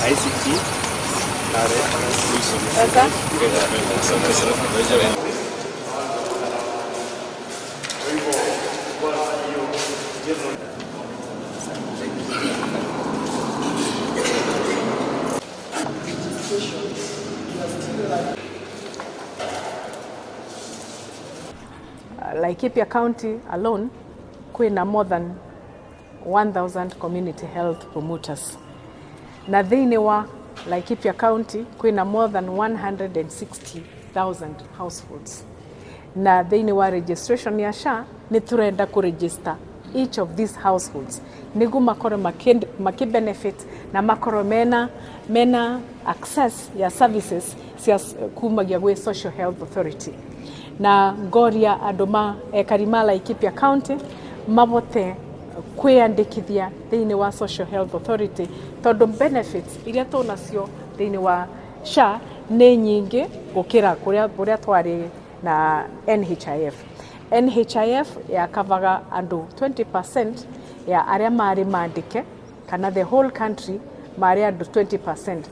ICT. Laikipia County alone kwina more than 1000 community health promoters, na thiini wa Laikipia County kwina more than 160,000 households, na thiini wa registration ya SHA ni turenda ku register each of these households niguo makorwo maki benefit na makorwo mena access ya services cia kumagia gwi Social Health Authority. Na ngoria andu ma ekari ma Laikipia County mabote kwiyandikithia thiini wa Social Health Authority, tondu benefits iria tunacio thiini wa SHA ni nyingi gukira kuria twari na NHIF. NHIF yakavaga andu 20% ya aria mari mandike, kana the whole country mari andu 20%.